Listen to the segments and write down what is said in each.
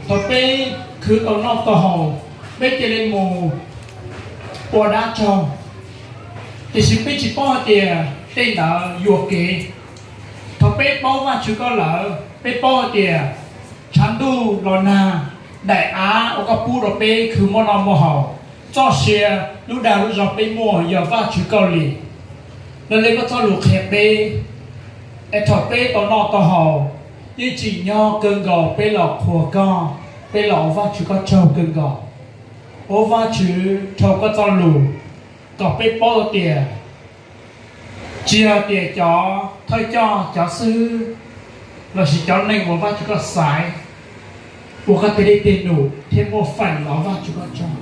Thaum peb khwv tau noj tau haus, peb cia li mus ua dab tsaug, tiam sis peb tsis paub hais tias tej ntawd yuam kev. Thaum peb paub Vajtswv koj lawm, peb paub hais tias tshav ntuj los nag, daim av uas koj pub rau peb khwv muaj noj muaj haus, txoj sia, lub dag lub zog peb muaj yog Vajtswv koj li. Lawv li koj txoj lus qhia peb, es thaum peb tau noj tau haus, yeej tsim nyog kawg nkaus peb los qhuas koj, peb los ua Vajtswv koj tsaug kawg nkaus. Ua Vajtswv dhau koj txoj lus kom peb paub tias tsis yog tias cov thawj coj cov xib hwb lossis cov neeg uas Vajtswv koj xaiv ua koj tej dej tej num thiaj muaj feem los Vajtswv koj tsaug.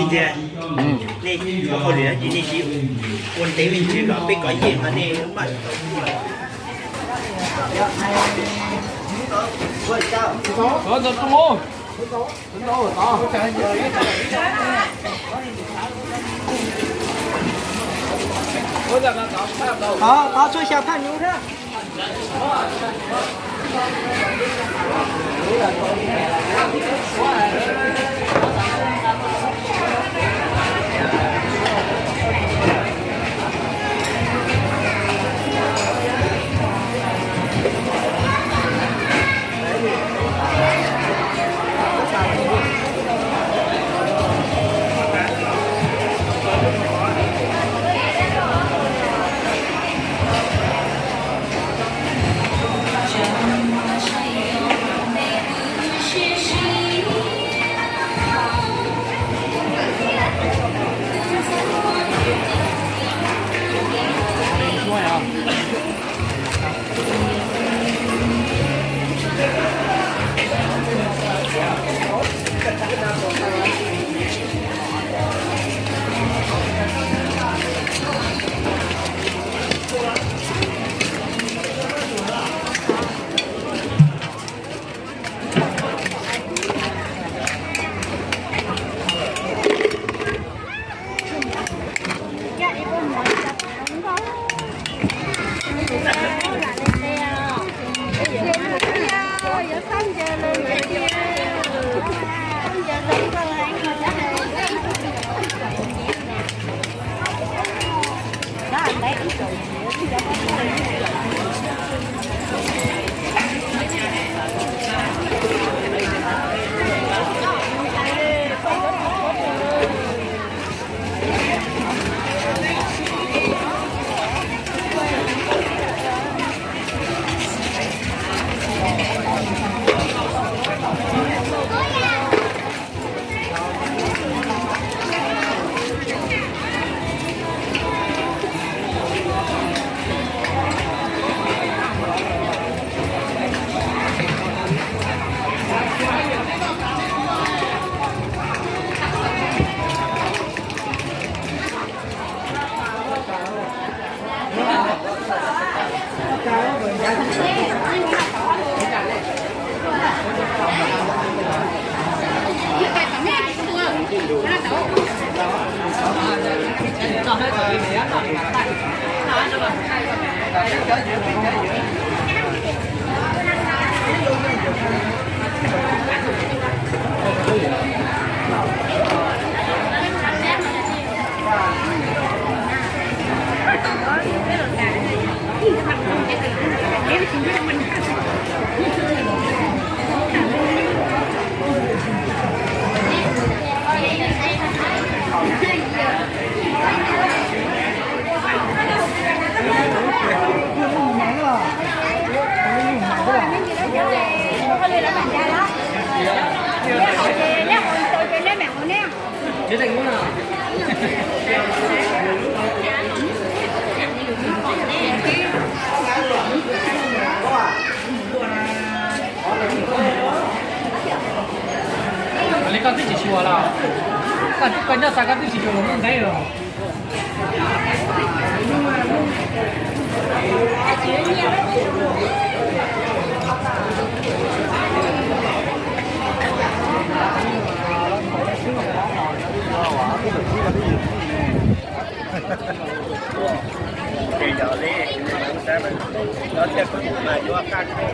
Ib tiag, nej ua hauj lwm no ces nej ua ntev me ntsis kom peb kov yeej mas nej maj. Tov, tov tshuaj xya phaj nyuv thiab. Koj twb koj nyob xa koj twb tsis yuav los muaj ntev los. Ces yog li, yog tias koj mas yuav qaj koj